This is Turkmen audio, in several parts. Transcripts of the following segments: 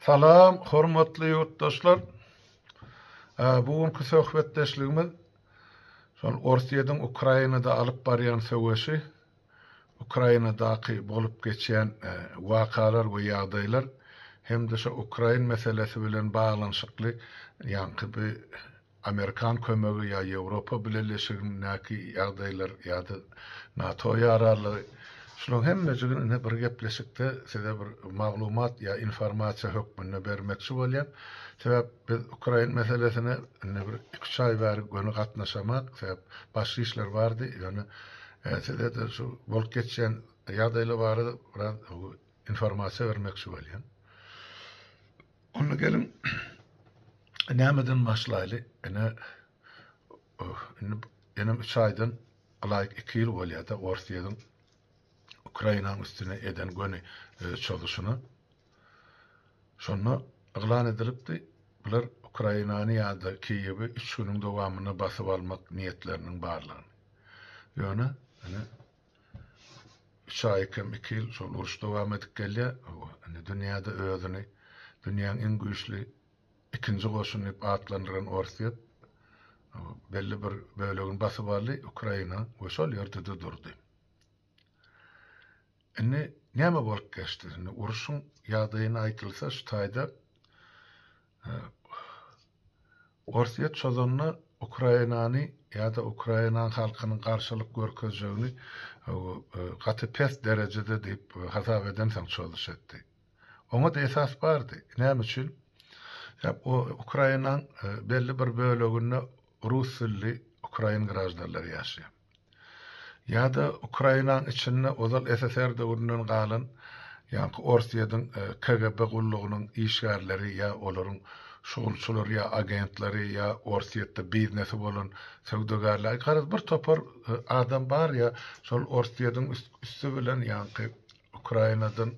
Salam hormatly ýurtdaşlar. Bu günki söhbetdeşligimiz şol Orsýetiň Ukrainada alyp barýan söweşi, Ukrainadaky bolup geçýän wakalar we ýagdaýlar hem-de şo ukrain meselesi bilen baglanyşykly ýaňky bi Amerikan kömegi ýa Ýewropa Bileleşigindäki ýagdaýlar ýa-da NATO ýararlygy, şularyň hemmejigini ine bir gepleşikde size bir maglumat ýa informasiýa hökmünde bermekçi bolýan. Sebäp biz ukrain meselesine indi bir iki-üç aý bäri göni gatnaşamak, sebäp başga işler bardy, ýöne size-de şu bolup geçýän ýagdaýlar barada biraz informasiýa bermekçi bolýan. Onda geliň nämeden başlaýly? Ine indi ýenem üç aýdan ylaýyk iki ýyl bolýar-da Orsýetiň Ukrainanyň üstüne eden göni çozuşyna. Şonda yglan edilipdi, bular Ukrainany ýa-da Kiýewi üç günüň dowamynda basyp almak niýetleriniň barlygyny. Ýöne ine Üç aý kem iki ýyl şol uruş dowam edip gelýär. Indi dünýäde özüni dünýäň iň güýçli ikinji goşuny diýip atlandyran Orsýet belli bir bölegini basyp aldy Ukraina we şol ýerde-de durdy. Indi näme bolup geçdi? Indi uruşyň ýagdaýyny aýdylsa şu taýda Orsýet çozanda Ukrainany ýa-da Ukrainanyň halkynyň garşylyk görkezjegini gaty pes derejede diýip hasap edensoň çozuş etdi. Oňa-da esas bardy. Näme üçin? Sebäp o Ukrainanyň belli bir böleginde rus dilli ukrain graždanlary ýaşaýar. Ýa-da Ukrainanyň içinde ozal SSR döwründen galan ýaňky Orsýetiň KGB gullugynyň işgärleri ýa olaryň şugulçylary ýa agentleri ýa Orsýetde biznesi bolan söwdagärler, garaz bir topar adam bar ýa şol Orsýetiň üsti bilen ýaňky Ukrainadan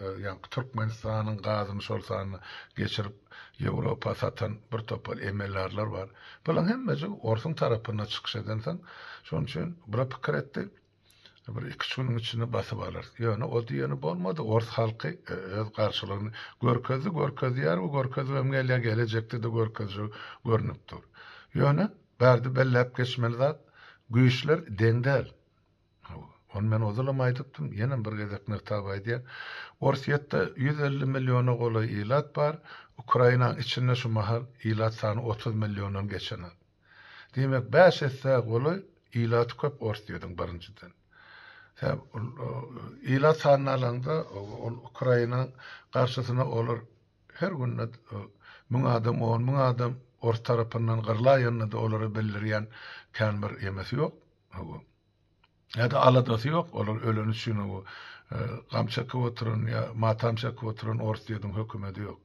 ýaňky Türkmenistanyň gazyny şol sanda geçirip Ýewropa satan bir topar emeldarlar bar. Bularyň hemmesi orsuň tarapynda çykyş edensoň, şonuň üçin bular pikir etdi, bir iki-üç günüň içinde basyp alarys. Ýöne o diýeni bolmady. Ors halky öz garşylygyny görkezdi, görkezýär we görkezibem gelýär, gelejekde-de görkezjegi görnüp dur. Ýöne bärde belläp geçmeli zat, güýçler deň däl. Hawa, ony men ozalam aýdypdym, ýenem bir gezek nygtap aýdýan. Orsýetde 150 milliona golaý ilat bar, Ukrainanyň içinde şu mahal ilat sany 30 milliondan geçenok. Diýmek, bäş essä golaý ilaty köp Orsýetiň birinjiden. Sebäp ol ilat sanyny alaňda, ol Ukrainanyň garşysyna olar her günde müň adam, on müň adam ors tarapyndan gyrlaýanda-da olara bildirýän kän bir emesi ýok. Hawa. Ýa-da aladasy ýok, olar öleni üçin o gam çekip oturan ýa matam çekip oturan Orsýetiň hökümeti ýok.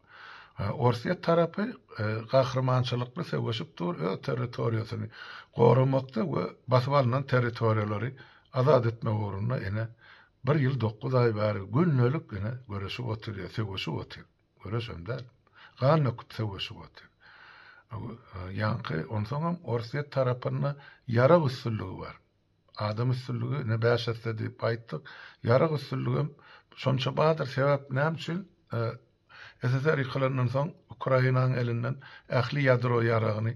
Orsýet tarapy gahrymançylykly söweşip dur, öz territoriýasyny goramakda we basyp alnan territoriýalary azat etmek ugrunda ine bir ýyl dokuz aý bäri gündelik ine göreşip otyr ýa söweşip otyr. Göreşem däl. Gan döküp söweşip otyr. Ýaňky onsoňam Orsýet tarapynda ýarag üstünligi bar. Adam üstünligi ine bäş esse diýip aýtdyk. Ýarag üstünligem şonça bardyr. Sebäp näme üçin? SSR ýykylandan soň Ukrainanyň elinden ähli ýadro ýaragyny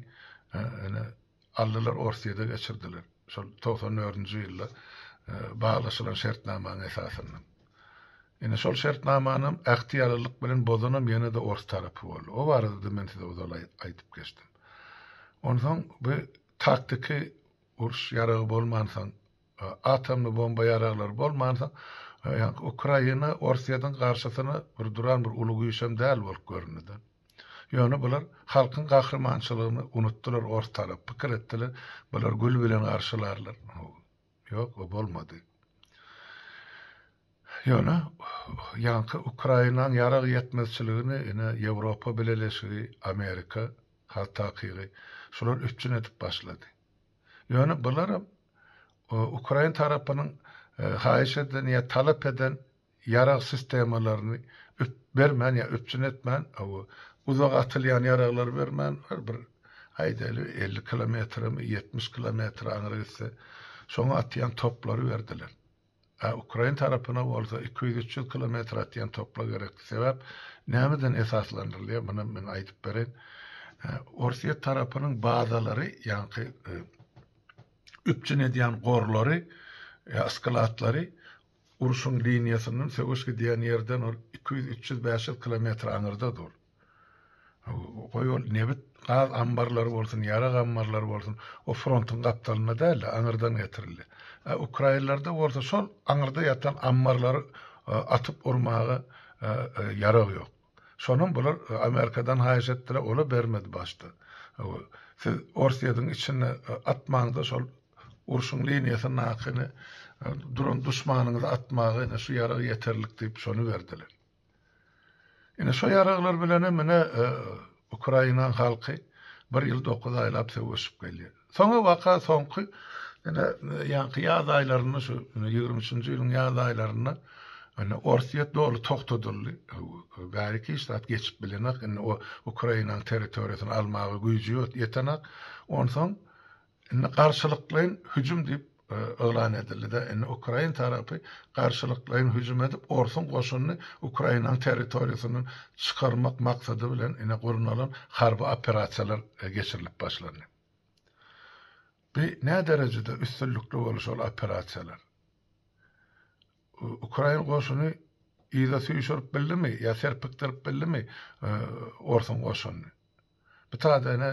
ine aldylar Orsýede geçirdiler. Şol 94-nji ýylda baglaşylan şertnamanyň esasynda. Ine şol şertnamanam ähtiýalylyk bilen bozanam ýene-de ors tarapy boldy. O barada-da men size ozal aýdyp geçdim. Onsoň bu taktiki uruş ýaragy bolmansoň, atomly bomba ýaraglary bolmansoň, ýaňky Ukraina Orsýetiň garşysyna bir duran bir uly güýçem däl bolup göründi-de. Ýöne bular halkyň gahrymançylygyny unutdylar ors tarapy, pikir etdiler, bular gül bilen garşylarlar. Ýok, o bolmady. Ýöne ýaňky Ukrainanyň ýarag ýetmezçiligini ine Ýewropa Bileleşigi, Amerika, has takygy, şular üpjün edip başlady. Ýöne bularam ukrain tarapynyň haýyş eden ýa talap eden ýarag sistemalaryny bermän ýa üpjün etmän, uzaga atylýan ýaraglary bermän, bir aýdaýly 50 kilometremi, 70 kilometre aňry gitse, şoňa atýan toplary berdiler. A ukrain tarapyna bolsa 200-300 kilometr atýan toplar gerekdi. Sebäp nämeden esaslandyrylýar, muny men aýdyp bereýin. Orsýet tarapynyň bazalary, ýaňky üpjün edýän gorlary, ýa sklatlary urşuň liniýasyndan, söweş gidýän ýerden ol 200, 300, 500 kilometr aňyrda dur. Goý ol nebit, gaz ammarlary bolsun, ýarag ammarlary bolsun, o frontuň gapdalynda däl-de, aňyrdan getirildi. A ukrainlerde bolsa şol aňyrda ýatan ammarlary atyp urmaga ýarag ýok. Şonam bular Amerikadan haýyş etdiler, ola bermedi başda. Siz Orsýetiň içinde atmaňda şol urşuň liniýasyndakyny duran duşmanyňyzy atmaga ine şu ýarag ýeterlik diýip şony berdiler. Ine şo ýaraglar bilenem ine Ukrainanyň halky bir ýyl dokuz aýlap söweşip gelýär. Soňa waka soňky ine ýaňky ýaz aýlarynda şu 23-nji ýylyň ýaz aýlarynda ine Orsýet doly togtadyldy. Bäriki hiç zat geçip bilenak. Indi o Ukrainanyň territoriýasyny almaga güýji ýetenak. Onsoň Indi garşylyklaýyn hüjüm diýip yglan edildi-de, indi ukrain tarapy garşylyklaýyn hüjüm edip, orsuň goşunyny Ukrainanyň territoriýasyndan çykarmak maksady bilen ine gurnalan harby operasiýalar geçirilip başlandy. Bu näderejede üstünlikli boldy şol operasiýalar? Ukrain goşuny yza süýşürip bildimi ýa serpikdirip bildimi orsuň goşunyny? Bu taýda ine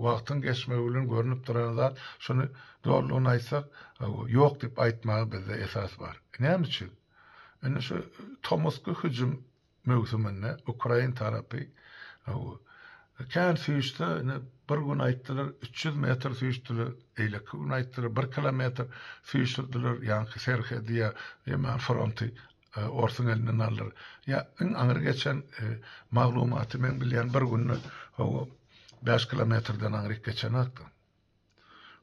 wagtyň geçmegi bilen görnüp duran zat, şuny dolulygyna aýtsak, ýok diýip aýtmaga bizde esas bar. Näme üçin? Indi şu tomusky hüjüm möwsüminde ukrain tarapy kän süýşse, ine bir gün aýtdylar, 300 metr süýşdüler, eýleki gün aýtdylar, bir kilometr süýşürdiler, ýaňky serhedi ýa ýa fronty orsuň elinden aldyr. Ýa iň aňry geçen maglumaty men bilýän bir günde hawa 5 kilometrden aňryk geçenokdy.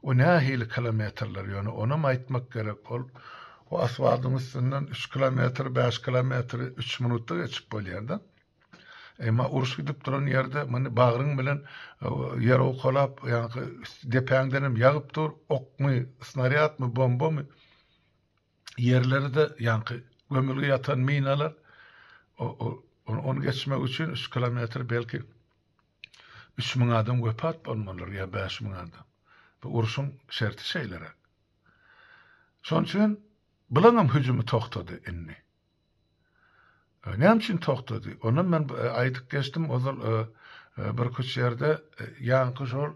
O nähili kilometrler ýöne onam aýtmak gerek ol o asfaltyň üstünden 3 kilometr 5 kilometri 3 minutda geçip bolýar-da. Emma uruş gidip duran ýerde muny bagryň bilen ýer owkalap ýaňky depäňdenem ýagyp dur okmy snarýadmy bombamy Ýerleri-de ýaňky gömülgi ýatan minalar ony geçmek üçin üç kilometr belki 3000 adam wepat bolmalydyr ýa 5000 adam. Bu urşuň şerti şeýleräk. Şonuň üçin bulaňam hüjümi togtady indi. Näme üçin togtady? Onam men aýdyp geçdim ozal birküç ýerde ýaňky şol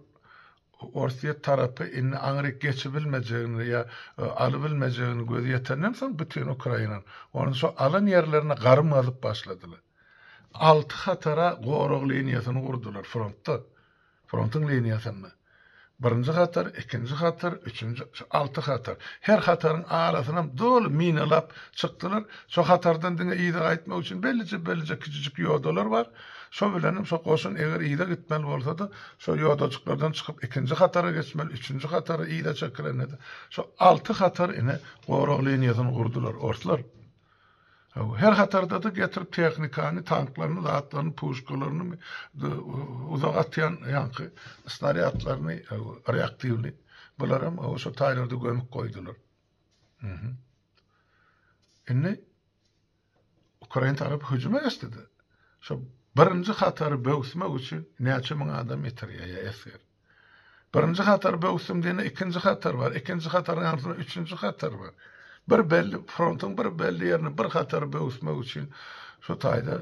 Orsýet tarapy indi aňryk geçibilmejegini ýa alybilmejegini gözi ýetenden soň bütin Ukrainany onuň şo alan ýerlerine garym gazyp başladylar. Alty hatara gorag liniýasyny gurdular frontda. Frontuň liniýasynda. Birinji hatar, ikinji hatar, üçünji, şu alty hatar. Her hataryň arasynam doly minalap çykdylar. Şo hatardan diňe yza gaýtmak üçin bellije-bellije kiçijik ýodalar bar. Şo bilenem şo goşun eger yza gitmeli bolsa-da, şo ýodajyklardan çykyp ikinji hatara geçmeli, üçünji hatara yza çekilende-de şo alty hatar ine gorag liniýasyny gurdular orslar. Her hatarda-da getirip tehnikany, tanklaryny, zatlaryny, puşkalaryny, uzak atýan ýaňky snarýadlaryny, reaktiwny, bularam şo taýlarda gömüp goýdular. Indi ukrain tarapy hüjüme geçdi-de. Şo birinji hatary böwüsmek üçin näçe müň adam ýitirýär ýa esger. Birinji hatar böwsüm diýende ikinji hatar bar, ikinji hataryň aňyrsynda üçünji hatar bar. Bir belli frontuň bir belli ýerinde bir hatary böwüsmek üçin şu taýda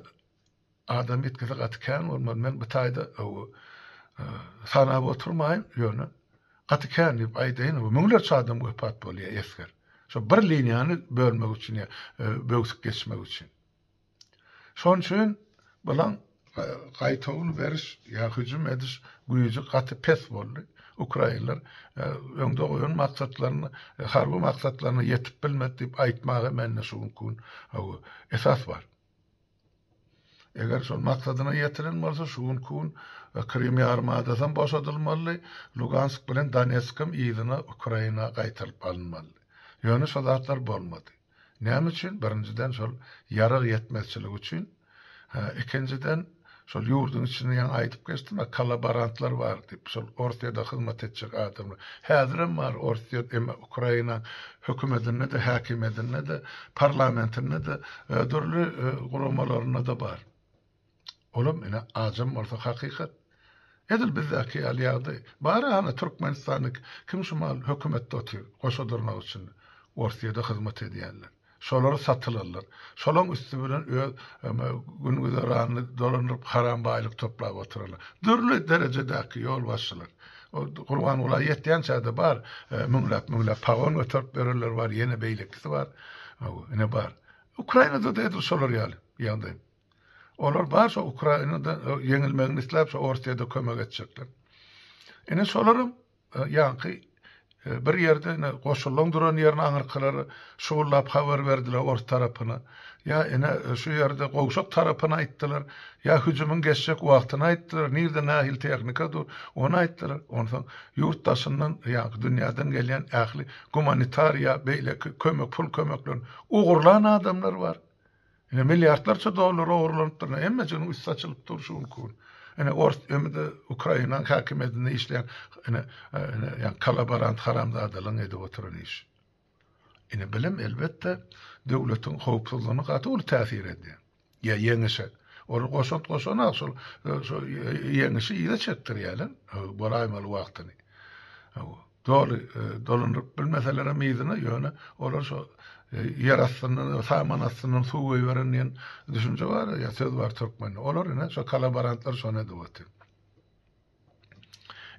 adam ýitgisi gaty kän bolmaly. Men bu taýda sanap oturmaýyn, ýöne gaty kän diýip aýdaýyn, müňlerçe adam wepat bolýar esger. Şo bir liniýany bölmek üçin ýa böwsüp geçmek üçin. Şonuň üçin bulaň gaýtawul beriş ýa hüjüm ediş güýji gaty pes boldy. Ukrainler öňde goýan maksatlaryna, harby maksatlaryna ýetip bilmedi diýip aýtmaga mende şu günki gün esas bar. Eger şol maksadyna ýetilen bolsa, şu günki gün Krym ýarymadasam boşadylmalydy, Lugansk bilen Donetskem yzyna Ukraina gaýtarylyp alynmalydy. Ýöne şo zatlar bolmady. Näme üçin? Birinjiden şol ýarag ýetmezçiligi üçin. Ikinjiden Şol ýurduň içinde ýaňy aýdyp geçdim-ä, kollaborantlar bar diýip, şol Orsýede hyzmat etjek adamlar. Häzirem bar Orsýet, emma Ukraina hökümetinde-de, häkimiýetinde-de, parlamentinde-de, dürli guramalarynda-da bar. Olam ine ajam bolsa hakykat. Edil bizdäki ýaly ýagdaý. Bar hany Türkmenistanda kim şu mal hökümetde otyr, goşa dyrnak içinde. Orsýede hyzmat edýänler. Şolar satylanlar. Şolaň üsti bilen öz gün-güzeranyny dolandyryp haram baýlyk toplap oturanlar. Dürli derejedäki ýolbaşçylar. Gurbangula ýetýänçä-de bar, müňläp-müňläp pagon göterip ýörenler bar, ýene beýlekisi bar. Ine bar. Ukrainada-da edil şolar ýaly ýagdaý. Olar bar şo Ukrainada ýeňilmegini isläp şo Orsýede kömek etjekler. Ine şolaram ýaňky bir ýerde ine goşunlaň duran ýerini aňyrkylary şugullap habar berdiler ors tarapyna. Ýa ine şu ýerde gowşak tarapyny aýtdylar, ýa hüjümiň geçjek wagtyny aýtdylar, nirde nähili tehnika dur, ony aýtdylar. Onsoň ýurt daşyndan ýaňky dünýäden gelýän ähli gumanitar ýa beýleki kömek pul kömeklerini ogurlan adamlar bar. Ine milliardlarça dollar ogurlanypdyr. Ine hemmejiginiň üsti açylyp dur şu günki gün. Ine ors hem-de Ukrainanyň häkimiýetinde işleýän ine ine ýa kolaborant haramzadalaryň edip oturan işi. Ine bilim elbetde döwletiň howpsuzlygyna gaty uly täsir edýär. Ýa ýeňişe. Olar goşant goşanak şol şo ýeňişi yza çekdirýärler bolaýmaly wagtyny. Doly dolandyryp bilmeselerem yzyna, ýöne olar şo ýer astyndan, saman astyndan suw goýberen diýen düşünje bar, ýa söz bar türkmende. Olar ine şo kolaborantlar şony edip otyr.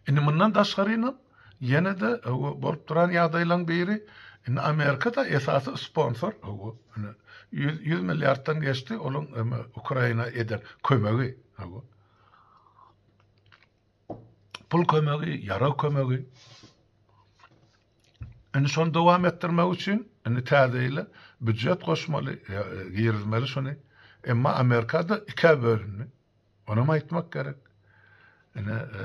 Indi mundan daşgarynam ýene-de bolup duran ýagdaýlaryň biri, indi Amerika-da esasy sponsor, ine 100 milliarddan geçdi olaň Ukraina eden kömegi. Pul kömegi, ýarag kömegi. Indi şony dowam etdirmek üçin indi täze ýyla býujet goşmaly, e, girizmeli şony. Emma Amerikada ikä bölündi. Onam aýtmak gerek. Ine e,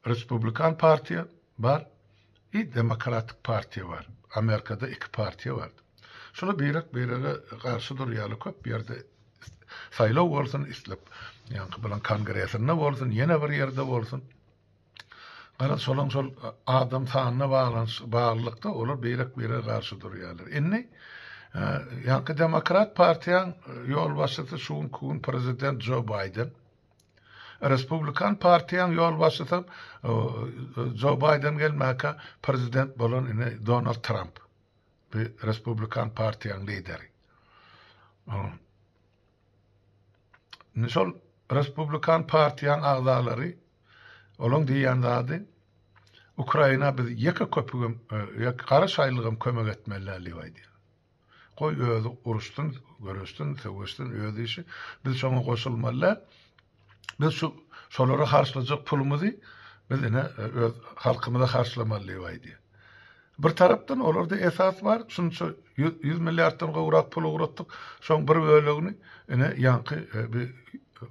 Respublikan partiýa bar, i Demokratik partiýa bar. Amerikada iki partiýa bar. Şolar birek-birege garşy durýarlar köp ýerde saýlaw bolsun, islep ýaňky bilen kongresinde bolsun, ýene bir ýerde bolsun. Garaz şolaň şol adam sanyna baglanyş baglylykda olar birek-birege garşy durýarlar. Indi ýaňky Demokrat partiýaň ýolbaşçysy şu günki gün prezident Jo Baýden. Respublikan partiýaň ýolbaşçysy Jo Baýden gelmäkä prezident bolan ine Donald Tramp. Bu Respublikan partiýaň lideri. Indi şol Respublikan partiýaň agzalary olaň diýýän zady Ukraina biz ýeke köpügem, ýeke gara şaýlygam kömek etmeli däl diýip aýdýar. Goý özi uruşsyn, göreşsin, söweşsin öz işi. Biz şoňa goşulmaly däl. Biz şu şolara harçlajak pulumyzy biz ine öz halkymyza harçlamaly diýip aýdýar. Bir tarapdan olarda esas bar, şunça 100 milliarddan gowrak pul ugratdyk, şoň bir bölegini ine ýaňky e, bir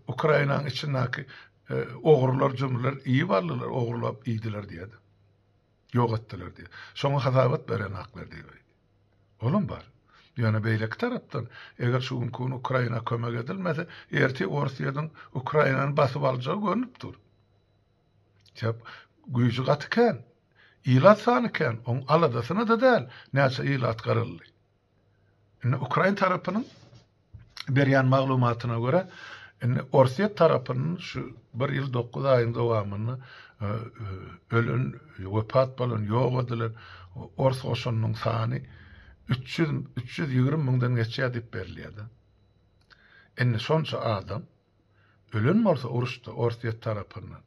Ukrainanyň içindäki e, ogrular, jümrüler iýip aldylar, ogurlap iýdiler diýýär. Ýok etdiler diýýär. Şoňa hasabat berenaklar diýip aýdýar. Olam bar. Ýöne beýleki tarapdan, eger şu günki gün Ukraina kömek edilmese, ertir Orsýetiň Ukrainany basyp aljagy görnüp dur. Sebäp güýji gaty kän. Ilat sany kän, oň aladasyna-da däl, näçe ilat gyryldy. Indi ukrain tarapynyň berýän maglumatyna görä, indi Orsýet tarapyndan şu bir ýyl dokuz aýyň dowamynda e, e, ölen, wepat bolan, ýok edilen ors goşunynyň sany 300 320 müňden geçýär diýip berilýär-de. Indi şonça adam ölen bolsa uruşda Orsýet tarapyndan,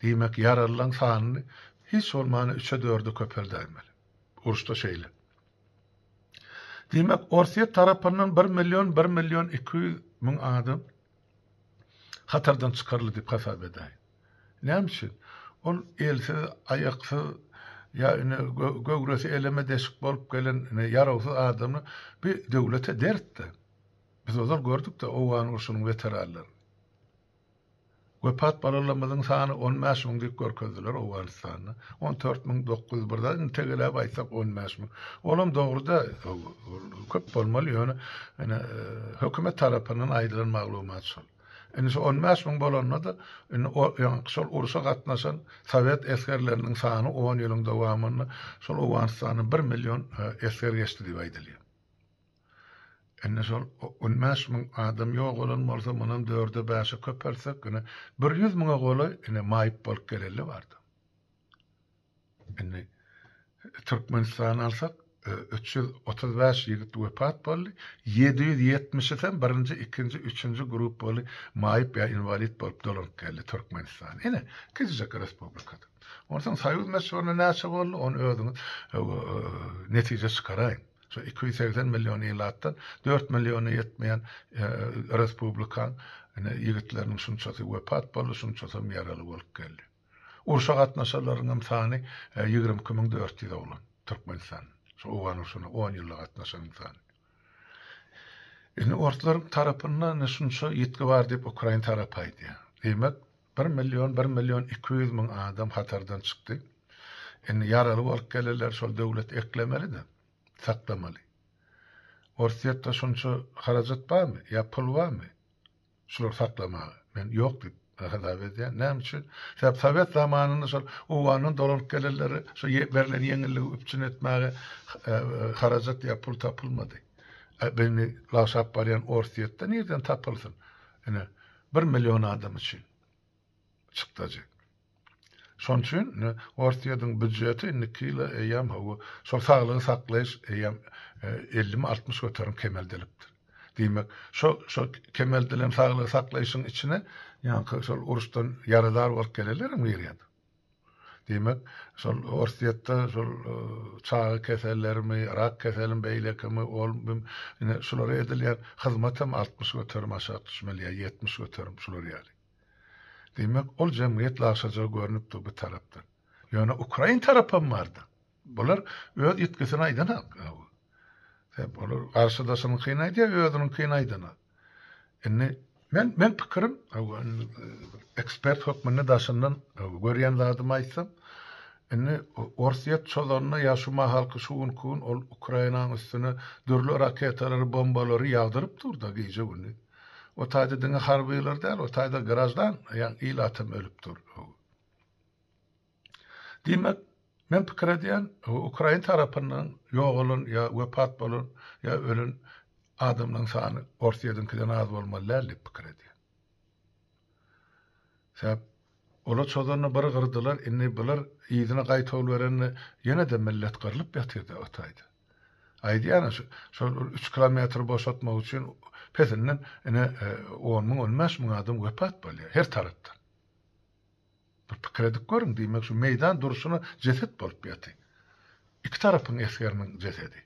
diýmek ýaralylaryň sanyny hiç bolmanda üçe-dörde köpeldäýmeli. Uruşda şeýle. Diýmek, Orsýet tarapyndan bir million, bir million 200 müň adam hatardan çykaryldy diýip hasap edäýin. Näme üçin? Ol elsiz, aýaksyz, ýa ine göwresi eleme deşik bolup gelen ine ýarawsyz adamlar bir döwlete dert-de. Biz ozal gördük-de Owgan urşunyň weteranlaryny. Wepat bolanlarymyzyň sany 15 müň diýip görkezdiler Owganystanda. 14 müň 900 bir zat, indi tegeläp aýtsak 15 müň. Olam dogry-da, köp bolmaly, ýöne ine hökümet tarapyndan aýdylan maglumat şol. Indi şu 15 müň bolanda-da, indi ýaňky şol urşa gatnaşan sowet esgerleriniň sany on ýylyň dowamynda şol Owganystana bir million esger geçdi diýip aýdylýar. Indi şol 15 müň adam ýogalan bolsa, munam dörde-bäşe köpeltsek, ine, bir ýüz müňe golaý ine maýyp bolup gelenler bardy. Indi Türkmenistany alsak, 335 ýigit wepat boldy, 770-isem birinji, ikinji, üçünji gruppaly maýyp ýa inwalid bolup dolanyp geldi Türkmenistana. Ine, kiçijek respublikada. Onsoň soýuz möçberinde näçe boldy, ony özüňiz netije çykaraýyň. Şu 280 million ilatdan 4 milliona ýetmeýän respublikaň ine ýigitleriniň şunçasy wepat boldy, şunçasam ýaraly bolup geldi. Urşa gatnaşanlaryňam sany 22 400 oglan Türkmenistan. Şu owgan urşuna on ýylda gatnaşanyň sany. Indi orslaryň tarapynda ine şunça ýitgi bar diýip ukrain tarapy aýdýar. Diýmek, bir million, bir million 200 müň adam hatardan çykdy. Indi ýaraly bolup gelenleri şol döwlet eklemeli-de, saklamaly. Orsýetde şunça harajat barmy ýa pul barmy? Şulary saklamaga. Men ýok diýip hasap edýän. Näme üçin? Sebäp sowet zamanynda şol Owgandan dolanyp gelenleri şo berlen ýeňilligi üpjün etmäge harajat ýa pul tapylmady. Indi lagşap barýan Orsýetde nirden tapylsyn? Ine, bir million adam üçin çykdajy. Şonuň üçin indi Orsýetiň býujeti indiki ýyla eýýäm hawa, şol saglygy saklaýyş eýýäm ellimi, 60% kemeldilipdir. Diýmek, şo şo kemeldilen saglygy saklaýşyň içine ýaňky şol uruşdan ýaradar bolup gelenlerem girýär. Diýmek, şol Orsýetde şol çaga kesellerimi, rak keselimi, beýlekimi, ol ine şulara edilýän hyzmatam 60% aşak düşmeli ýa 70% şular ýaly. Diýmek, ol jemgyýet lagşajagy görnüp dur bir tarapdan. Ýöne ukrain tarapam bardy. Bular öz ýitgisini aýdanok. Sebäp olar garşydaşynyňkyny aýdýar, özüniňkini aýdanok. Indi men men pikirim, ekspert hökmünde daşyndan görýän zadymy aýtsam, indi Orsýet çozanda ýa şu mahalky şu günki gün ol Ukrainanyň üstüne dürli raketalary, bombalary ýagdyryp dur-da gije-gündiz. O taýda diňe harbylar däl, o taýda graždan, ýagny ilatam ölüp dur. Diýmek, men pikir edýän, ukrain tarapyndan ýogalan ýa wepat bolan ýa ölen adamlaryň sany Orsýetiňkiden az bolmaly däl diýip pikir edýän. Sebäp olar çozanda bir gyrdylar, indi bular yzyna gaýtawul berende ýene-de millet gyrlyp ýatyrdy o taýda. Aýdýan şu şol üç kilometr boşatmak üçin pesinden ine on müň, on bäş müň adam wepat bolýar her tarapdan. Bir pikir edip görüň, diýmek şu meýdan durşuna jeset bolup ýaty. Iki tarapyň esgeriniň jesedi.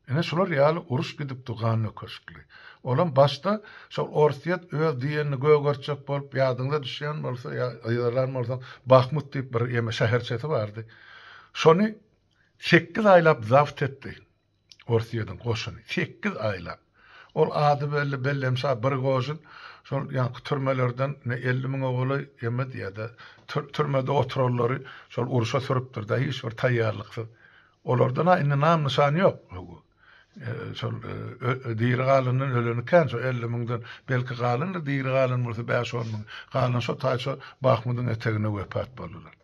Ine şular ýaly uruş gidipdi gandöküşikli. Olam başda şol Orsýet öz diýenini gögertjek bolup ýadyňyza düşýän bolsa ýa yzarlan bolsaň Bahmut diýip bir ýeme şäherçesi bardy. Şony sekiz aýlap zabt etdi Orsýetiň goşuny. Sekiz aýlap. Ol ady belli Bellemşa Prigožin şol ýaňky türmelerden ne 50 müňe golaý ýeme diýýär-de türmede oturanlary şol urşa sürüpdir-de hiç bir taýýarlyksyz. Olardan-a indi nam-nyşan ýok. Şol diri galandan öleni kän, şo 50 müňden belki galandyr, diri galan bolsa bäş-on müň. Galan şo taý şo Bahmudyň eteginde wepat boldular.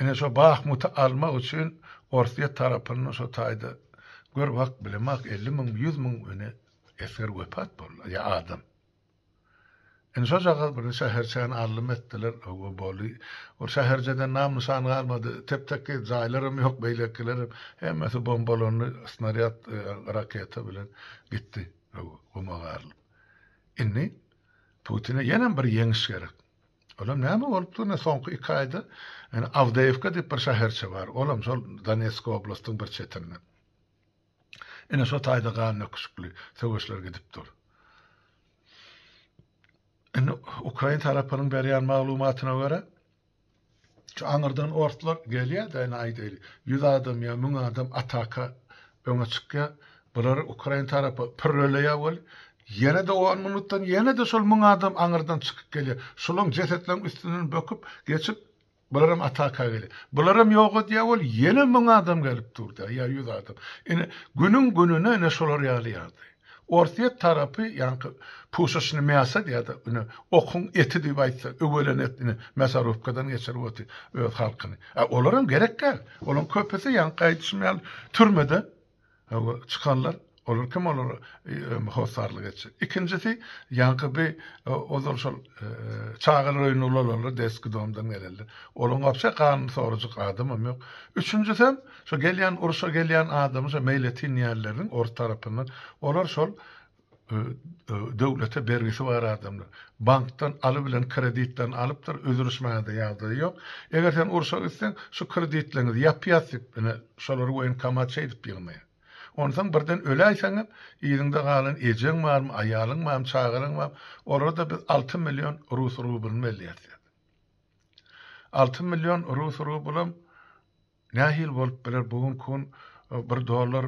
Ine şo Bahmuty almak üçin Orsýet tarapyndan şo taýda gör bak bilemok 50 müň, 100 müň ine esger wepat boldy, ýa adam. Indi şojagaz bir şäherçäni aldym etdiler, hawa boldy. Ol şäherçeden nam-nyşan galmady, tep-tekiz jaýlaram ýok, beýlekilerem, hemmesi bombalandy, snarýad, raketa bilen gitdi, hawa, guma garylyp. Indi Putine ýenem bir ýeňiş gerek. Olam näme bolupdyr, ine soňky iki aýda, ine Awdeýewka diýip bir şäherçe bar, olam şol Donetsk oblastyň bir çetinde. Ine şo taýda gan döküşikli söweşler gidip dur. Indi ukrain tarapynyň berýän maglumatyna görä, şu aňyrdan orslar gelýär-de, ine aýdaýly, 100 adam ýa 1000 adam ataka öňe çykýar. Bulary ukrain tarapy pürreleýär weli, ýene-de on minutdan ýene-de şol 1000 adam aňyrdan çykyp gelýär. Şulaň jesetleriň üstünden böküp geçip, Bularam ataka gelýär. Bularam ýok edýär ol, ýene 1000 adam gelip dur-da, ýa 100 adam. Ine, günüň gününe ine şolar ýaly ýagdaý. Orsýet tarapy ýaňky puşeçnyý mýaso diýýär-de, ine, okuň eti diýip aýtsa, öwelen et, ine, mýasorubkadan geçirip otyr öz halkyny. A olaram gerek däl. Olaryň köpüsi ýaňky aýdyşym ýaly türmede. Hawa, çykanlar, olar kim olara hossarlyk etjek. Ikinjisi, ýaňky bi ozal şol çagalar öýünde ulalanlar, detskiý domdan gelenler. Olaryň wapşe ganyny sorajak adamam ýok. Üçünjisem, şo gelýän urşa gelýän adamy şo meýletin diýenleriniň ors tarapyndan, olar şol döwlete bergisi bar adamlar. Bankdan aly bilen kreditlerini alypdyr, üzülişmäge-de ýagdaýy ýok. Eger sen urşa gitseň, şu kreditleriňizi ýapýas diýip, ine, şolary woýenkomat şeýdip ýygnaýar. Onsoň birden öläýseňem, yzyňda galan ejeň barmy, aýalyň barmy, çagalaň barmy, olara-da biz 6 million rus rublyny belleýäs diýýär. 6 million rus rublam Nähili bolup biler bu günki gün bir dollar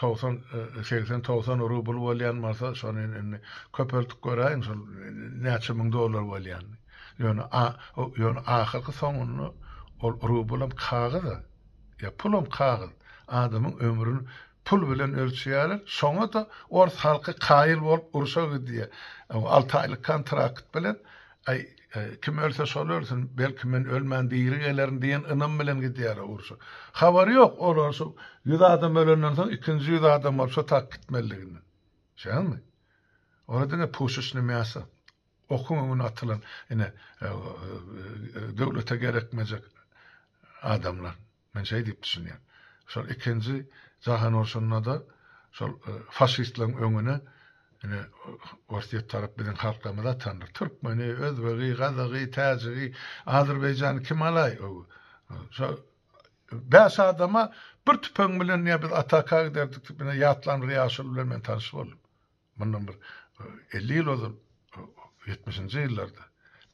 90 80 90 rubl bolýan bolsa şony indi köpeltip göräýiň şol näçe müň dollar bolýanyny. Ýöne ýöne ahyrky soňunda ol rublam kagyz-a ýa pulam kagyz. Adamyň ömrüni pul bilen ölçeýärler. Şoňa-da ors halky kaýyl bolup urşa gidýär. 6 aýlyk kontrakt bilen Aý, kim ölse şol ölsün, belki men ölmän diri gelerin diýen ynam bilen gidýärler urşa. Habary ýok, olar şu 100 adam ölenden soň ikinji 100 adam bolup şo tak gitmelidiginden. Şeýdemi? Olar diňe puşeçnyý mýaso. Okuň öňüne atylan ine döwlete gerekmejek adamlar. Men şeý diýip düşünýän. Şol ikinji jahan urşunda-da şol faşistleriň öňüne ine Orsýet tarap biziň halklarymyzy atandyr. Türkmeni, özbegi, gazagy, täjigi, azerbaýjany kim alaý? Şo bäş adama bir tüpeň bilen ýa biz ataka giderdik diýip ine ýatlan bir ýaşuly bilen men tanyş boldum. Mundan bir 50 ýyl ozal, 70-nji ýyllarda.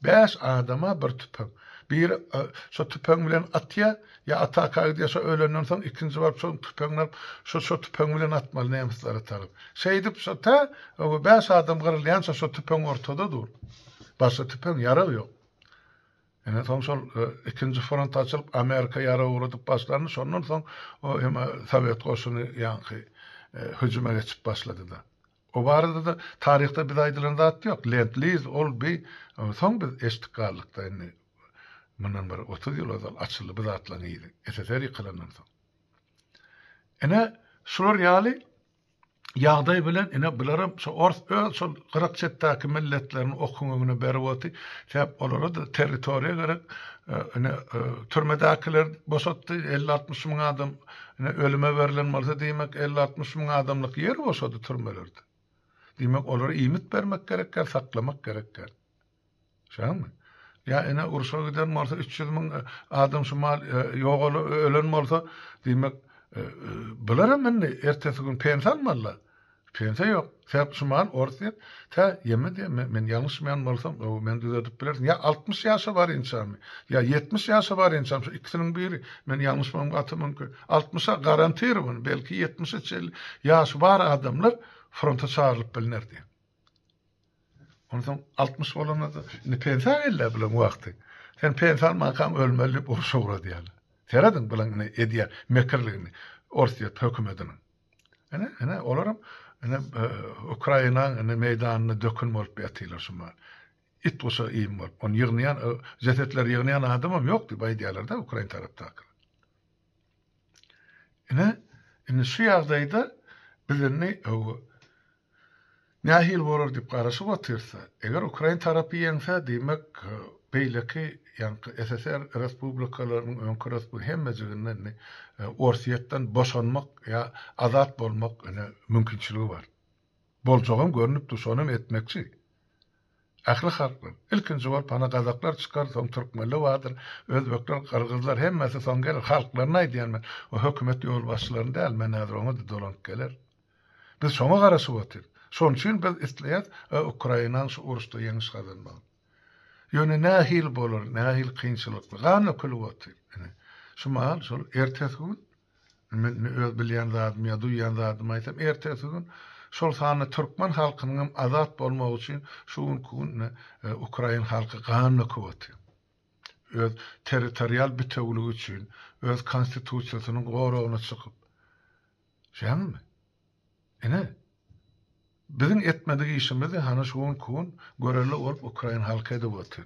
Bäş adama bir tüpeň. Biri şo tüpeň bilen atýar, ýa ataka gidýär, şo ölenden soň ikinji baryp şo tüpeňini alyp, şo şo tüpeň bilen atmaly nemslere tarap. Şeýdip şo tä bäş adam gyrylýança şo tüpeň ortada dur. Başga tüpeň, ýarag ýok. Ine soň şol ikinji front açylyp Amerika ýarag ugradyp başlandy. Şondan soň o hem Sowet goşuny ýaňky hüjüme geçip başlady-da. O barada-da taryhda bize aýdylan zat ýok. Lend-liz ol bi soň biz eşitdik galdyk-da indi mundan bir 30 ýyl ozal açyldy bu zatlaryň yzy. SSR ýykylandan soň. Ine şular ýaly ýagdaý bilen ine bularam şo ors öz şol gyrak çetdäki milletlerini okuň öňüne berip oty. Sebäp olara-da territoriýa gerek. Ine türmedäkiler boşatdy 50-60 müň adam ine ölüme berlen bolsa diýmek 50-60 müň adamlyk ýer boşady türmelerde. Diýmek olara iýmit bermek gerekkä, saklamak gerekkä. Şeýdemi? Ýa ine urşa giden bolsa 300 müň adam şu mal ýogaly ölen bolsa, diýmek bular hem indi ertesi gün pensiýa almalylar. Pensiýa ýok. Sebäp şu mal Orsýet tä ýeme diýen men, men ýalňyşmaýan bolsam, men düzedip bilersiň. Ýa 60 ýaşa barynçamy, ýa 70 ýaşa barynçamy şu ikisiniň biri. Men ýalňyşmagym gaty mümkin. 60-a garantirowany, belki 70-e çenli ýaşy bar adamlar fronta çagyrylyp bilner diýen. Onsoň 60 bolanda-da indi pensiýa gelýär bilen wagty. Sen pensiýa almankaň ölmeli diýip urşa ugradýarlar. Serediň bilen indi edýän mekirligini Orsýet hökümetiniň. Ine, ine olaram ine Ukrainaň ine meýdanynda dökün bolup ýatyrlar şu mahal. It guşa iým bolup. Ony ýygnaýan, jesetleri ýygnaýan adamam ýok diýip aýdýarlar-da ukrain tarapdakylar. Ine, indi şu ýagdaýda biz indi Nähili bolar diýip garaşyp otyrsa, eger ukrain tarapy ýeňse, diýmek, beýleki, ýaňky SSR respublikalarynyň öňki respu hemmejiginde indi Orsýetden boşanmak ýa azat bolmak ine mümkinçiligi bar. Boljagam görnüp dur, şonam etmekçi. Ähli halklar. Ilkinji bolup hana gazaklar çykar, soň türkmenler bardyr, özbekler, gyrgyzlar hemmesi soň geler. Halklaryny aýdýan men, o hökümet ýolbaşçylaryny däl, men häzir oňa-da dolanyp gelerin. Biz şoňa garaşyp otyrys. Şonuň üçin biz isleýäs Ukrainanyň şu uruşda ýeňiş gazanmagyny. Ýöne nähili bolar, nähili kynçylykly, gan dökülip otyr. Ine, şu mahal şol ertesi gün, men indi öz bilýän zadymy ýa duýýan zadymy aýtsam, ertesi gün şol sanda türkmen halkynyň hem azat bolmagy üçin şu günki gün ine ukrain halky gan döküp otyr. Öz territorial bitewüligi üçin, öz konstitusiýasynyň goragyna çykyp. Şeýdäňizmi? Ine. Biziň etmedik işimizi hany şu günki gün görelde bolup ukrain halky edip otyr.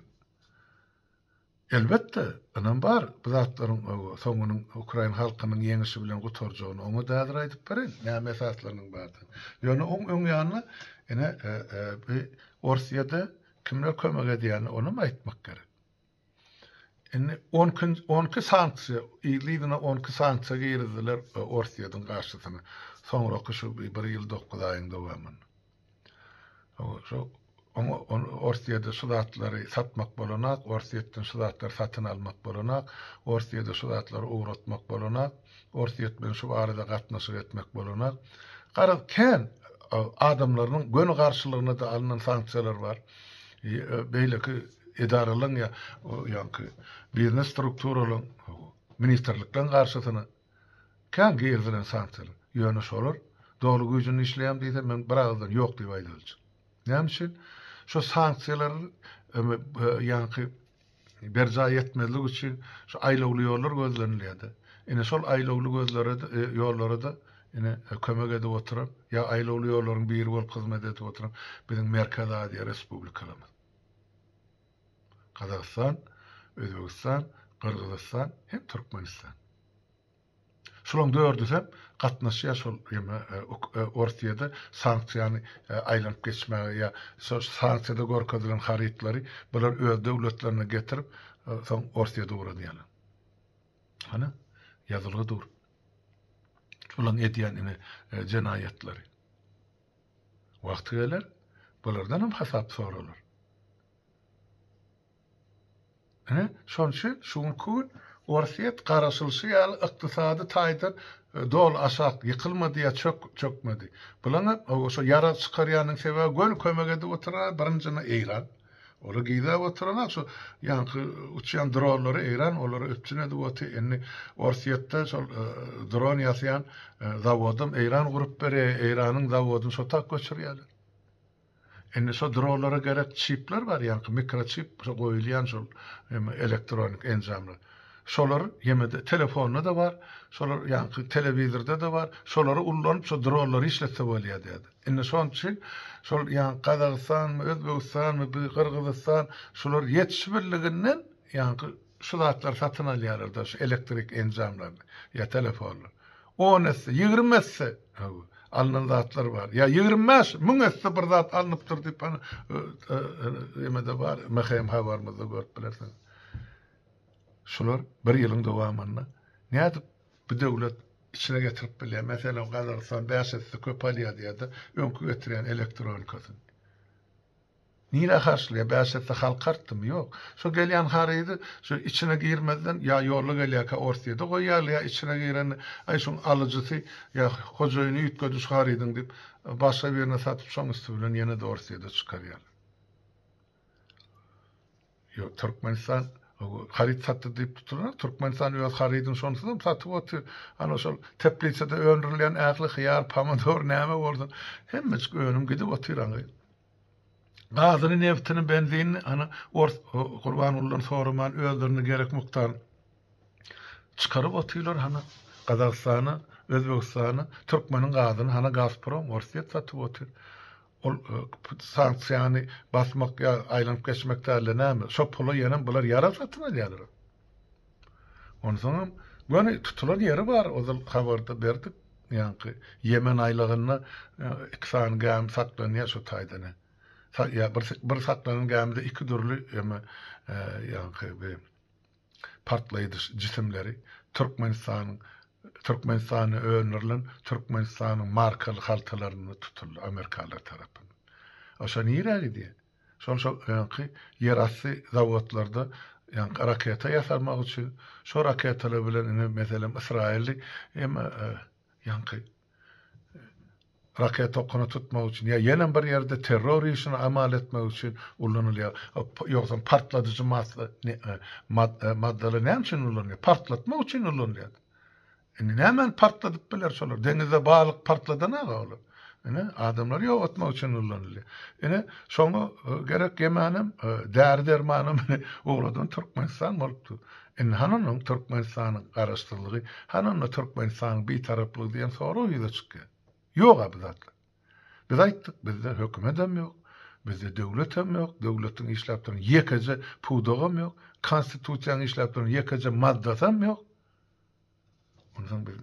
Elbetde, ynam bar, bu zatlaryň soňunyň ukrain halkynyň ýeňişi bilen gutarjagyny oňa-da häzir aýdyp bereýin, näme esaslarynyň bardygyny. Ýöne oň öň ýanyna ine bi Orsýede kimler kömek edýänini onam aýtmak gerek. Indi on onki sanksiýa, yzly-yzyna onki sanksiýa girizdiler Orsýetiň garşysyna. Soňraky şu bir ýyl dokuz aýyň dowamynda. Şo oňa Orsýede şu zatlary satmak bolanak, Orsýetden şu zatlary satyn almak bolanak, Orsýede şu zatlary ugratmak bolanak, Orsýet bilen şu barada gatnaşyk etmek bolanak. Garaz, kän adamlarynyň göni garşylygyna-da alnan sanksiýalar bar. Beýleki edaralaryň ýa ýaňky biznes strukturalaryň, ministrlikleriň garşysyna. Kän girizilen sanksiýalar. Ýöne şolar doly güýjünde işleýärmi diýse, men bir agyzdan ýok diýip aýdaljak. Näme üçin? Şo sanksiýalary ýaňky berjaý etmezlik üçin şu aýlawly ýollar gözlenilýär-de. Ine şol aýlawly gözlere-de, ýollara-da ine kömek edip oturan ýa aýlawly ýollaryň biri bolup hyzmat edip oturan biziň Merkezi Aziýa respublikalarymyz. Gazagystan, Özbegistan, Gyrgyzystan hem Türkmenistan. Şularyň dördüsem gatnaşýar şol ýeme Orsýede sanksiýany aýlanyp geçmäge ýa şo sanksiýada görkezilen harytlary bular öz döwletlerine getirip soň Orsýede ugradýarlar. Hany ýazylgy dur. Bularyň edýän ine jenaýatlary. Wagty geler bulardanam hasap soralar. Ine, şonuň üçin şu günki gün Orsýet garaşylyşy ýaly ykdysady taýdan doly aşak ýykylmady ýa çök çökmedi. Bulaňam şo ýarag çykarýanyň sebäbi göni kömek edip oturan birinjine Eýran. Olar gizläp oturanok şo ýaňky uçýan dronlary Eýran olary üpjün edip otyr. Indi Orsýetde şol dron ýasaýan zawodam Eýran gurup berýär. Eýranyň zawodyny şo tak göçürýärler. Indi şo dronlara gerek çipler bar, ýaňky mikroçip şo goýulýan şol elektronik enjamlar. Şolar ýemede telefonda-da bar, şolar ýaňky telewizorda-da bar. Şolary ullanyp şo dronlary işletse bolýar diýýärdi. Indi şonuň üçin şol ýaňky Gazagystanmy, Özbegistanmy, bi Gyrgyzystan şular ýetişibirliginden ýaňky şu zatlary satyn alýarlar-da şu elektrik enjamlaryny ýa telefonlary. On esse, 20 esse alnan zatlar bar. Ýa 25, 1000 esse bir zat alnypdyr diýip hany ýemede bar, MHM habarymyzda görüp bilersiňiz. Şular bir ýylyň dowamynda nädip bu döwlet içine getirip bilýär? Meselem, Gazagystan 5 esse köp alýar diýýär-de, öňki getirýän elektronikasyny. Nirä harçlaýar? 5 esse halk artdymy? Ýok. Şo gelýän harydy şo içine girmezden ýa ýolda gelýärkä Orsýede goýýarlar ýa içine girende aý şuň alyjysy ýa hojaýyny üýtgedi şu harydyň diýip başga birine satyp şoň üsti bilen ýene-de Orsýede çykarýarlar. Ýok, Türkmenistan haryt satdy diýip tutulanok. Türkmenistan öz harydyny şonsuzam satyp otyr. Ana şol teplisada öndürilýän ähli hyýar, pomidor näme bolsun, hemmejik önüm gidip otyr aňry. Gazyny, neftini, benzinini ana ors Gurbangulydan soraman özlerine gerek mukdar çykaryp otyrlar hana Gazagystana, Özbegistana türkmeniň gazyny hana Gazprom, Orsýet satyp otyr. Ol sanksiýany basmak ýa aýlanyp geçmek dälde näme? Şo pula ýenem bular ýarag satyn alýarlar. Onsoňam göni tutulan ýeri bar, ozal habarda berdik. Ýaňky Ýemen aýlagynda iki sany gämi saklanýar şo taýdan. Ýa bir bir saklanan gämide iki dürli eme ýaňky bir partlaýjy jisimleri Türkmenistanyň Türkmenistanda öndürilen Türkmenistanyň markaly haltalarynda tutuldy amerikanlar tarapyndan. A şo nirä gidýär? Şol şol ýaňky ýerasty zawodlarda ýaňky raketa ýasamak üçin şo raketalar bilen ine meselem Ysraýyly hem ýaňky raketa okuna tutmak üçin ýa ýenem bir ýerde terror işini amal etmek üçin ulanylýar. Ýogsam partladyjy maddalar näme üçin ulanylýar? Partlatmak üçin ulanylýar. Indi nämäni partladyp biler şolar? Deňizde balyk partladan-a olar. Ine, adamlary ýok etmek üçin ulanylýar. Ine, şoňa gerek ýemänem, däri-dermanam ine ugradan Türkmenistan bolupdy. Indi hany onuň Türkmenistanyň garaşsyzlygy, hany onda Türkmenistanyň bitaraplygy diýen sorag ýüze çykýar. Ýog-a bu zatlar. Biz aýtdyk, bizde hökümetem ýok, bizde döwletem ýok, döwletiň işläp duran ýekeje pudagam ýok, konstitusiýanyň işläp duran ýekeje maddasam ýok. Onsoň biz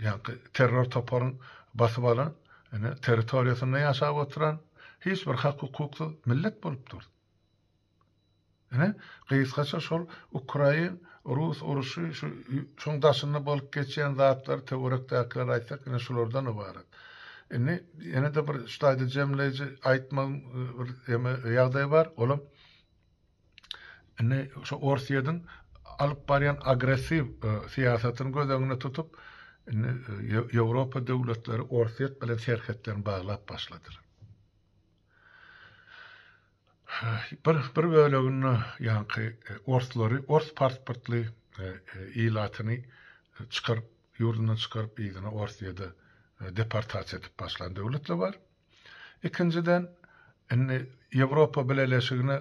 ýaňky terror toparyň basyp alan ine territoriýasynda ýaşap oturan hiç bir hak-hukuksyz millet bolup durus. Ine, gysgaça şol ukrain, rus uruşy, şu şoň daşynda bolup geçýän zatlar töwerekdäkileri aýtsak, ine şulardan ybarat. Indi ýene-de bir şu taýda jemleýji aýtmagyň bir eme ýagdaýy bar, olam indi şu Orsýetiň alyp barýan agressiw syýasatyny göz öňünde tutup, indi Ýewropa döwletleri Orsýet bilen serhetlerini baglap başladylar. Bir bir böleginde ýaňky orslary, ors pasportly ilatyny çykaryp, ýurdundan çykaryp yzyna Orsýede deportasiýa edip başlan döwletler bar. Ikinjiden, indi Ýewropa Bileleşigine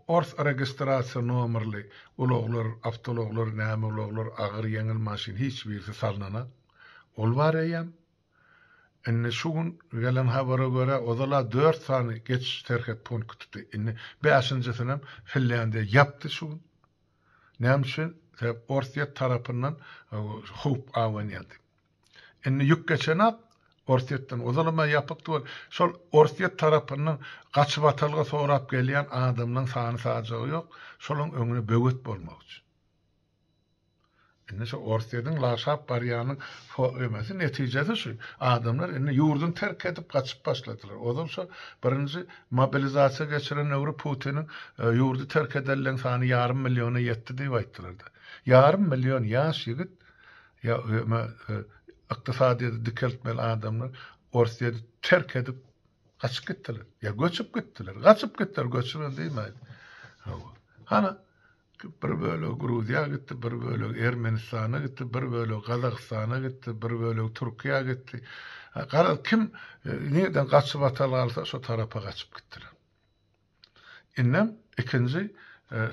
ors registrasiýa nomerli ulaglar, awtoulaglar, näme ulaglar, agyr, ýeňil maşyn hiç birisi salnana. Ol bar eýýäm. Indi şu gün gelen habara görä, ozal-a dört sany geçiş serhet punktydy, indi bäşinjisinem Finlýandiýa ýapdy şu gün. Näme üçin? Sebäp Orsýet tarapyndan howp abanýar diýip. Indi ýük geçenak Orsýetden, ozalam-a ýapykdy we şol Orsýet tarapyndan gaçybatalga sorap gelýän adamlaryň sany-sajagy ýok, şolaň öňüne böwet bolmak üçin. Indi şu Orsýetiň lagşap barýanyň emesi, netijesi şu. Adamlar indi ýurduny terk edip gaçyp başladylar. Ozal şo birinji mobilizasiýa geçiren döwri Putiniň ýurdy terk edenleň sany ýarym milliona ýetdi diýip aýtdylar-da. Ýarym million ýaş ýigit ýa eme ykdysadyýeti dikeltmeli adamlar Orsýeti terk edip gaçyp gitdiler. Ýa göçüp gitdiler. Gaçyp gitdiler, göçüben diýmäýin. Hawa. Hany Bir bölegi Gruziýa gitdi, bir bölegi Ermenistana gitdi, bir bölegi Gazagystana gitdi, bir bölegi Türkiýä gitdi. Garaz, kim nireden gaçyp atal alsa, şo tarapa gaçyp gitdiler. Indem ikinji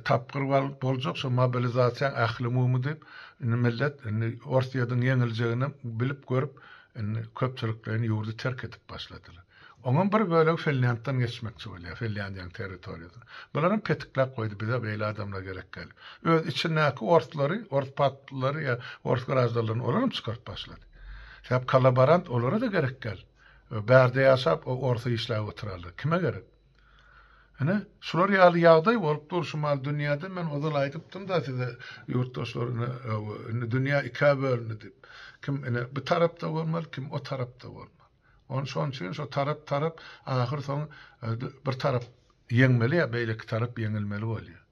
tapgyr boljak şo mobilizasiýaň ählumumy diýip, indi millet indi Orsýetiň ýeňiljegini bilip görüp, indi köpçülikleýin ýurdy terk edip başladylar. Oňam bir bölegi Finlýanddan geçmekçi bolýar, Finlýandiýanyň territoriýasyna. Bularam petikläp goýdy, bize beýle adamlar gerek däl. Öz içindäki orslary, ors patlylary ýa ors graždanlaryny olaram çykaryp başlady. Sebäp kollaborant olara-da gerek däl. Bärde ýaşap, orsa işläp oturarlar. Kime gerek? Ine, şular ýaly ýagdaý bolup dur şu mal dünýäde. Men ozal aýdypdym-da size, ýurtdaşlar, ine, indi dünýä ikä bölündi diýip. Kim ine bu tarapda bolmaly, kim o tarapda bolmaly. Ony şonuň üçin şo tarap tarap ahyr soňy bir tarap ýeňmeli ýa beýleki tarap ýeňilmeli bolýar.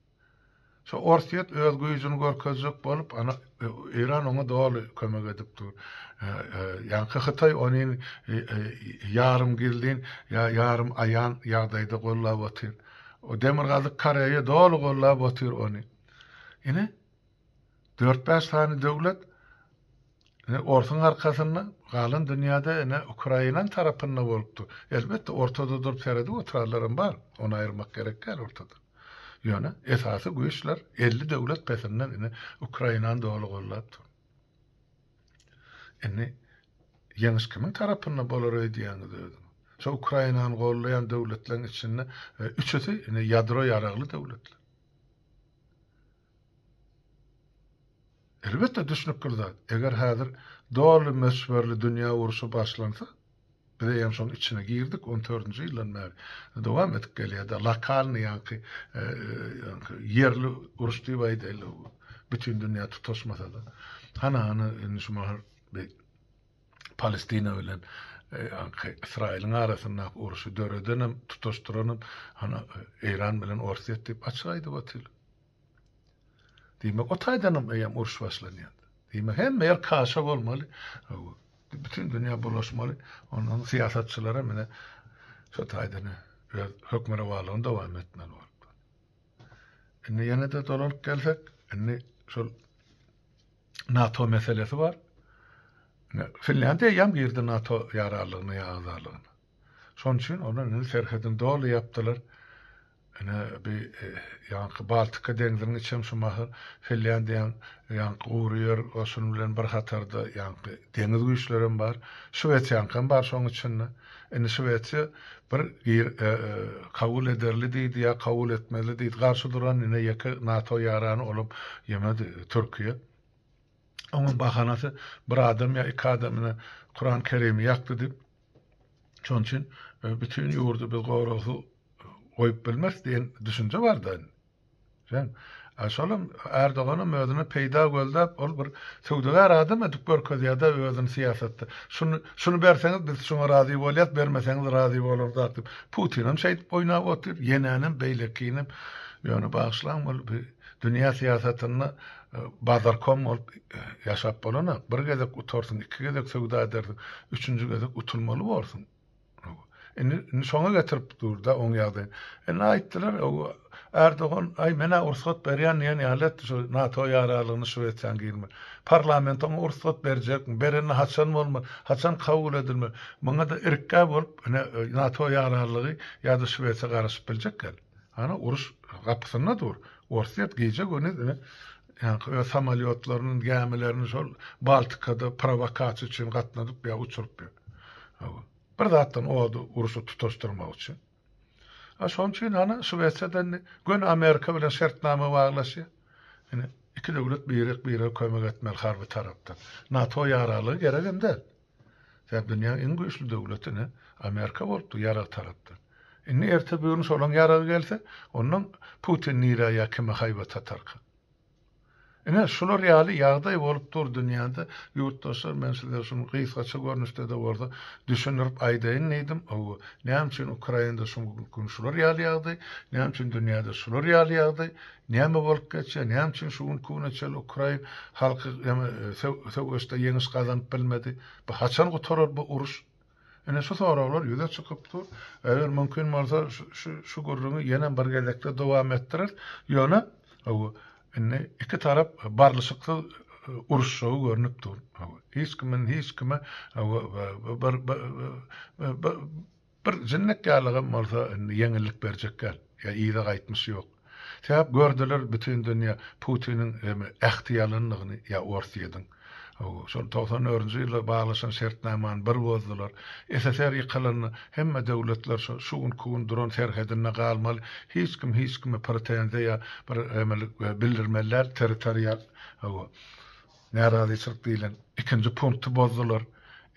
Şo Orsýet öz güýjüni görkezjek bolup ana Eýran oňa doly kömek edip dur. Ýaňky Hytaý ony ýarym gizlin ýa ýarym aýan ýagdaýda gollap otyr. Demirgazyk Koreýa doly gollap otyr ony. Ine Dört-bäş sany döwlet ine orsuň arkasynda, galan dünýäde ine Ukrainaň tarapynda bolup dur. Elbetde, ortada durup seredip oturanlaram bar, ony aýyrmak gerek däl ortadan. Ýöne esasy güýçler 50 döwlet pesinden ine Ukrainany doly gollap dur. Indi ýeňiş kimiň tarapynda bolar öýdýäňiz özüňiz? Şo Ukrainany gollaýan döwletleriň içinde üçüsi ine ýadro ýaragly döwletler. Elbetde düşnükli zat. Eger häzir doly möçberli dünýä urşy başlansa, biz eýýäm şonuň içine girdik, on dördünji ýyldan bäri dowam edip gelýär-de, lokalnyý ýaňky ýaňky ýerli uruş diýip aýdaýly, bütin dünýä tutaşmasa-da. Hana-hana indi şu mahal bir Palestina bilen ýaňky Ysraýylyň arasyndaky urşy döredenem, tutaşdyranam hana Eýran bilen Orsýet diýip açyk aýdyp otyrlar. Diýmek, o taýdanam eýýäm uruş başlanýar. Diýmek, hemme ýer kaşa bolmaly. Bütün dünýä bulaşmaly. Ondan syýasatçylara mine şo taýdan öz hökmürowanlygyny dowam etmeli bolup. Indi ýene-de dolanyp gelsek, indi şol NATO meselesi bar. Finlýandiýa eýýäm girdi NATO ýaranlygyna ýa agzalygyna. Şonuň üçin olar indi serhedini doly ýapdylar. Ine bi ýaňky Baltika deňziniň içem şu mahal Finlýandiýaň ýaňky gury ýer goşuny bilen bir hatarda ýaňky deňiz güýçlerem bar. Şwesiýaňkam bar şoň içinde. Indi Şwesiýa bir gir kabul ederli diýdi ýa kabul etmezli diýdi. Garşy duran ine ýeke NATO ýarany olam ýemedi Türkiýe. Oňam bahanasy bir adam ýa iki adam ine Kuran Kerimi ýakdy diýip. Şonuň üçin bütin ýurdy biz goragsyz goýup bilmeris diýen düşünje barda. Sen şolam Erdoganam özüne peýda gözläp, ol bir söwdagär adam edip görkezýär-de özüni syýasatda. Şuny şuny berseňiz biz şuňa razy bolýas, bermeseňiz razy bolardak diýip. Putinam şeýdip oýnap otyr, ýenänem, beýlekinem. Ýöne bagyşlaň ol bir dünýä syýasatynda bazarkom bolup ýaşap bolanok. Bir gezek utarsyň, iki gezek söwda edersiň, üçünji gezek utulmaly borsuň. Indi indi şoňa getirip dur-da oň ýagdaýyny. Indi aýtdylar, Erdogan, aý men-ä rugsat berýän diýen ýaly etdi şu NATO ýaralygyny Şwesiýanyň girmegi. Parlament oňa rugsat berjekmi, berende haçan bolmaly, haçan kabul edilmeli. Muňa-da irkgä bolup, ine NATO ýaralygy ýa-da Şwesiýa garaşyp biljek däl. Ana uruş gapysynda dur. Orsýet gije-gündiz ine ýaňky öz samolýotlaryny, gämilerini şol Baltikada prowokasiýa üçin gatnadyp ýa uçuryp ýör. Hawa. Bir zatdan ody urşy tutaşdyrmak üçin. A şonuň üçin hany Şwesiýada indi göni Amerika bilen şertnama baglaşýar. Ine iki döwlet birek-birege kömek etmeli harby tarapdan. NATO ýararlygy geregem däl. Sebäbi dünýäň iň güýçli döwleti ine Amerika bolupdy ýarag tarapdan. Indi erte-bugün şolaň ýaragy gelse, ondan Putin nirä ýa kime haýbat atarka? Ine, şular ýaly ýagdaý bolup dur dünýäde. Ýurtdaşlar, men size şuny gysgaça görnüşde-de bolsa düşündirip aýdaýyn diýdim. Hawa, näme üçin Ukrainada şu gün şular ýaly ýagdaý, näme üçin dünýäde şular ýaly ýagdaý, näme bolup geçýär, näme üçin şu günki güne çenli ukrain halky söweşde ýeňiş gazanyp bilmedi, bu haçan gutarar bu uruş? Ine şu soraglar ýüze çykyp dur. Eger mümkin bolsa şu şu gürrüňi ýene bir gezekde dowam etdireris. Ýöne indi iki tarap barlyşyksyz uruşjagy görnüp dur. Hiç kim hiç kime bir Bir jinnek ýalygam bolsa indi ýeňillik berjek däl. Ýa yza gaýtmyş ýok. Sebäp gördüler bütin dünýä Putiniň eme ähti ýalandygyny ýa Orsýediň. Hawa, şol 94-nji ýylda baglaşan şertnamany bir bozdular. SSR ýykylanda hemme döwletler şo şu günki gün duran serhedinde galmaly. Hiç kim hiç kime pretenziýa ýa bir emelik bildirmeli däl territorial hawa. Närazyçylyk diýlen ikinji punkty bozdular.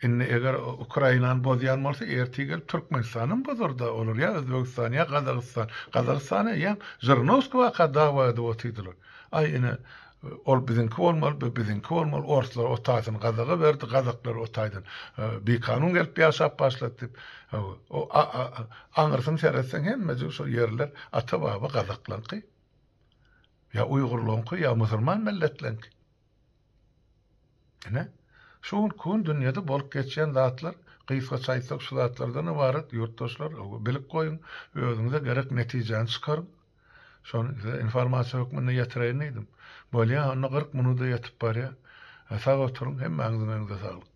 Indi eger Ukrainany bozýan bolsa ertir gelip Türkmenistanam bozarda olar ýa Özbegistan ýa Gazagystan. Gazagystan eýýäm Žirinowskiý waka dawa edip otyrdylar. Aý ine ol biziňki bolmaly bu biziňki bolmaly orslar o taýsyny gazaga berdi gazaklar o taýdan bikanun gelip ýaşap başlady diýip. O aňyrsyny seretseň hemmejik şol ýerler ata baba gazaklaňky. Ýa uýgurlaryňky, ýa musulman milletleňki. Ine, şu günki gün dünýede bolup geçýän zatlar, gysgaça aýtsak şu zatlardan ybarat, ýurtdaşlar, bilip goýuň, özüňize gerek netijäni çykaryň. Şony size informasiýa hökmünde ýetireýin diýdim. Bolýa, onda 40 minuda ýetip barýa. Sag oturyň, hemmäňiziň öňüňize saglyk.